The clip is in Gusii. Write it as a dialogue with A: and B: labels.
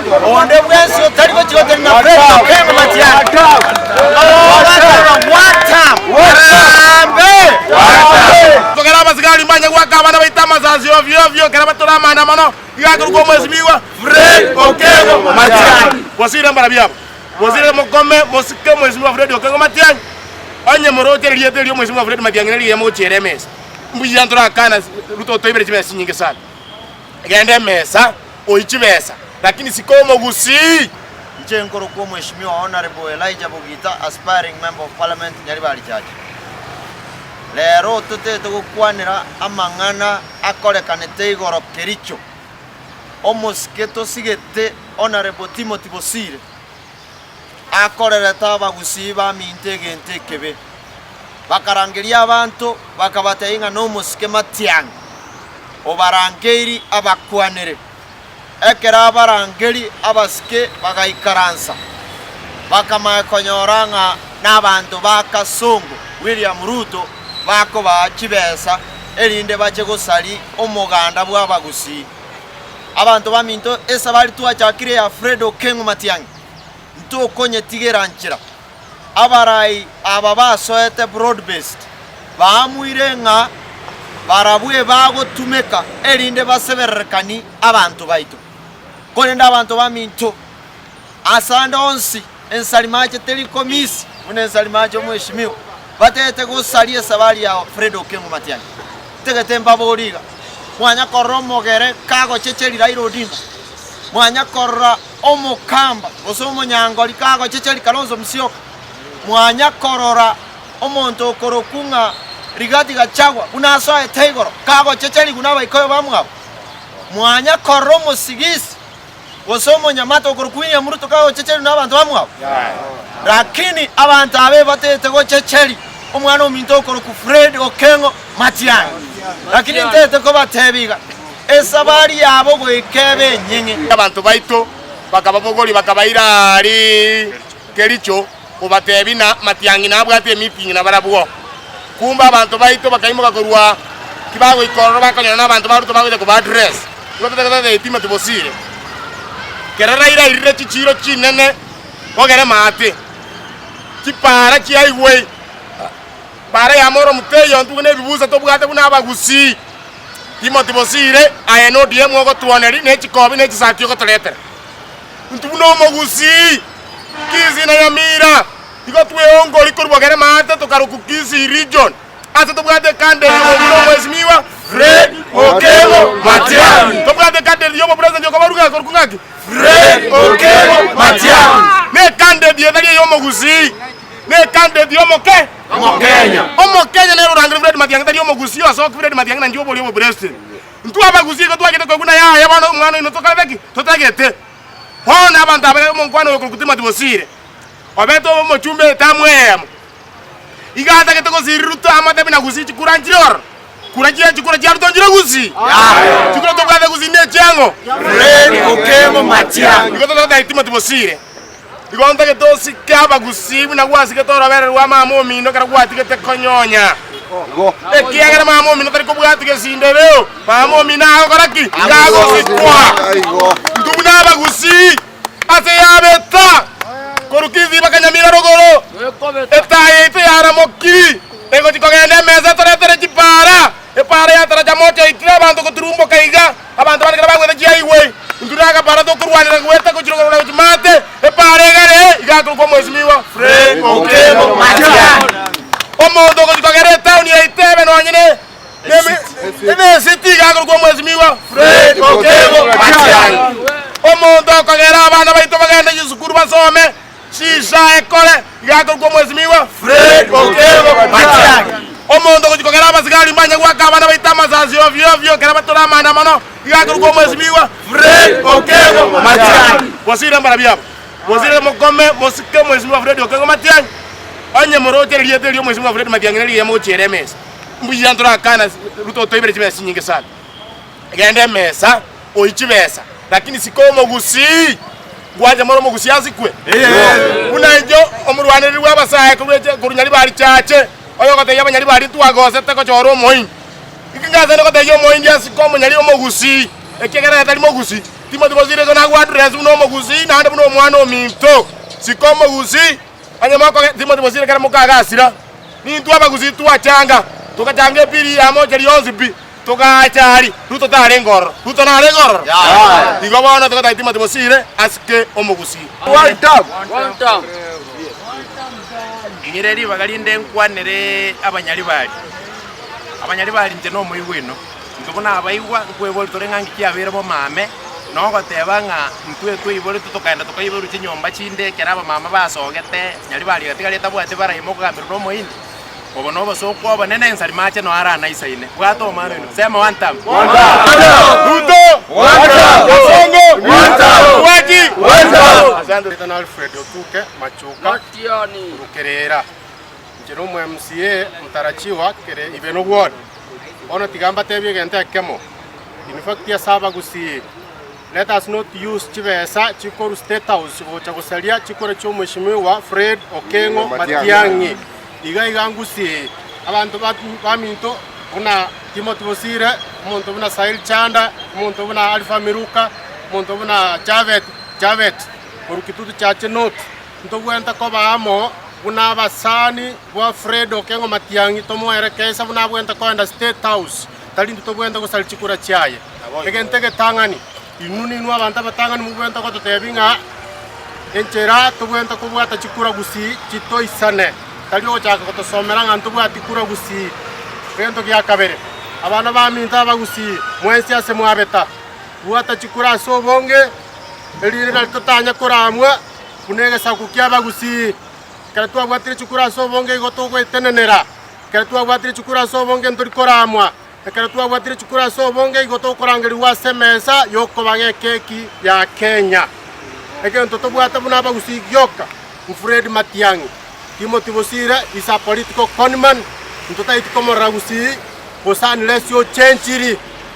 A: Onde bwensi otari gochia gotenena Fred Okengo Matiang'i, ogateba one term, Harambee!
B: Togere abasigari mbanye goaka abana baito amasasi ovio ovio ekero batore amaandamano, iga akorokwa omwesimigwa Fred Okengo Matiang'i. Bosire mbarabio aba, bosire mokome mosike omwesimigwa Fred Okengo Matiang'i, onye moroche erieta erio omwesimigwa Fred Matiang'i nerigiya mogochiera emesa. Mbuya ntorakana Ruto otoibere chibesa chinyinge sana. Genda emesa oyi chibesa lakini sika omogusii.
A: Inche nkorokwa Omweshimiwa Honourable Elijah Bogita aspiring Member of Parliament Nyaribari Church. Rero totete gokwanera amang'ana akorekanete igoro Kericho. Omosike tosigete Honourable Timothy Bosire akorerete abagusii baminto egento ekebe. Bakarangeria abanto bakabatebia ng'a nomosike Matiang'i obarangeiri abakwanere. Ekero abarangeri abasike bagaikaransa, bakamanya konyora ng'a nabanto ba Kasongo William Ruto bakobaa chibesa erinde bache gosaria omoganda bw'abagusii. Abanto baminto esabari twachakire ya Fred Okeng'u Matiang'i ntokonyetigera nchera. Abarai aba basoete broad based baamuire ng'a barabwo ebagotumeka erinde basebererekani abanto baito. Korende abanto baminto, asande onsi ensarimache teri komisi buna ensarimache omweshimiwa batete gosaria esabari ya Fred Okengo Matiang'i. Ntagete mbabori iga, mwanya korora omogere kagochecheria Raila Odinga, mwanya korora omokamba gose omonyangori kagochecheria Kalonzo Musyoka, mwanya korora omonto okorokwa ng'a Rigathi Gachagua buna asoete igoro kagochecherigwa n'Abaikoyo bamwabo, mwanya korora omosigisi gose omonyamate okorokwa William Ruto kagochecherigwa n'abanto bamwabo. Lakini abanto aba ebatete gochecheria omwana ominto okorokwa Fred Okengo Matiang'i. Lakini ntete kobatebia iga, esabari yabo goika ebe enyeng'e.
B: Abanto baito bakababogoria bakabaira aria Kericho kobatebia na Matiang'i nabwate emiting nabarabwo. Kumbe abanto baito bakaimoka korwa kibagoika ororo bakonyora nabanto ba Ruto bagocha koba address. Igo totagete gotebia Timothy Bosire kere Raila airire chichiiro chinene bogere maate, chipara chia highway, para ya Moro Mtei ontwe buna ebibusa tobwate buna abagusii. Timothy Bosire aye na ODM ogotwoneria ne chikobi ne chisati ogotoretera. Intwe buna omogusii, Kisii na Nyamira, igo tweongori korwa bogere maate tokarokwa Kisii region ase tobwate ecandidate obo buna omwesimigwa Fred Okengo Matiang'i. Tobwate ecandidate ya obopresident okobaruga ekorokwa ng'aki? Fred Okengo Matiang'i. Ne ecandidate etari eya omogusii, ne ecandidate ya omoke
C: Omokenya.
B: Omokenya nere orangire Fred Matiang'i tari omogusii osoki Fred Matiang'i na inche oboria obopresident. Intwe abagusii igo twagete koigwa na yaya bono omwana oino tokorete ki? Totagete. Bono abanto aba omonkwana oyo okorokwa Timothy Bosire, obete omochumba etamu eyemo, iga atagete gosiria Ruto amotebi na gusii chikura nchire ororo, kura chia chikura chia Ruto nchire gusii? Chikura tobwate gusii ne echiang'o?
C: Fred Okengo Matiang'i.
B: Igo totagete Timothy Bosire, igo ntagete osike abagusii buna gwasigete orobere rwa mama omino ekero gwatigete konyonya. Ekiagera mama omino tari kobwati gesindebeo, mama omino agokora ki? Agosikwa. Intwe buna abagusii ase yabeta korwa Kisii mpaka Nyamira rogoro, etaa yaito yaramokiri egochi kogenda emesa etoretere chipara, epara ya Taraja Moja yaitire abanto goturumboka iga. Abanto bande ekero bagwete chiaigwe, intwe nagapara tokorwanera goeta gochia rogoro na gochia maate, epara egere iga akorokwa omwesimigwa Fred Okengo Matiang'i. Omonto ogochia kogera etaoni yaito ebe nonye ne nemi enesiti iga akorokwa omwesimigwa Fred Okengo Matiang'i. Omonto okogera abana baito bagende chisukuru basome, Chinsa ekore iga akorokwa omwesimigwa Fred Okengo Matiang'i. Omonto ogochia kogera abasigari mbanye goaka abana baito amasasi ovio ovio ekero batore amaandamano iga akorokwa omwesimigwa Fred Okengo Matiang'i. Bosire mbarabio aba. Bosire mokome mosike omwesimigwa Fred Okengo Matiang'i. Onye moroche erieta erio omwesimigwa Fred Matiang'i nerigiya mogochiera emesa. Mbuya ntorakana Ruto otoibere chibesa chinyinge sana. Genda emesa oyi chibesa lakini sika omogusii. Gwancha more omogusii asikwe? Buna inche omorwanereri bw'abasae korwa eche korwa Nyaribari Chache, oyogotebia abanyaribari ntwagosete gochora omoindi. Inki ngasende gotebia omoindi asike omonyari omogusii, ekiagera ere tari mogusii? Timothy Bosire igo nagwaddress buna omogusii naende buna omwana ominto. Sika omogusii, onye mokoge Timothy Bosire ekero mokagasira, nintwe abagusii twachanga, togachanga epiri ya mochari yonsi pi, togaacha aria, Ruto tarenge ororo. Ruto narenge ororo? Igo bono togotebia Timothy Bosire asike omogusii.
C: One term.
D: Ng'ire ribaga rinde nkwanere abanyaribari. Abanyaribari inche nomoigweno. Intwe buna abaigwa nkweboria tore ng'a nki kiabeire bomame, na ogoteba ng'a intwe twaiboretwe tokaenda tokaiborwa chinyomba chinde ekero abamama basogete, nyaribari egatiga etabwati baraima okogamberwa na omoindi. Obo nobosooku obonene, ensari mache noyo aranaisaine. Bwata omwana oino, sema one term.
B: Ruto! Kasongo! Mwachi!
E: Asante. Erieta na Alfred Otuke Machuka korwa Kerera. Inche na omo MCA mtarajiwa kere Ibeno ward. Bono tiga mbatebie egento ekemo. In fact ase abagusii let us not use chibesa chikorwa state house gocha gosaria chikore chia omweshimiwa Fred Okeng'o Matiang'i. Iga iga ngusii abanto baminto buna Timothy Bosire, omonto buna Sail Chanda, omonto buna Alpha Miruka, omonto buna Javet Javet korwa Kitutu Church North. Ntobwenerete koba amo buna abasani bwa Fred Okengo Matiang'i tomoerekesa buna abwenerete koenda State House, tari intwe tobwenerete gosaria chikura chiaye. Egento egetang'ani, inwe ninwe abanto abatang'ani mobwenerete gototebia ng'a enchera tobwenerete kobwata chikura gusii chitoisane, tari ogochaka gotosomera ng'a ntobwati kura gusii. Egento gia kabere, abana baminto abagusii mwensi ase mwabeta, bwata chikura ase obonge, erinde nari totanye koramwa. Buna egesaku ki'abagusii, ekero twabwatire chikura ase obonge igo togoetenenera, ekero twabwatire chikura ase obonge ntori koramwa, ekero twabwatire chikura ase obonge igo tokorangerigwa ase emesa y'okobaga ekeki ya Kenya. Egento tobwate buna abagusii gioka, Fred Matiang'i, Timothy Bosire is a political conman, intwe taiti komorora gusii gose unless ochenchiri.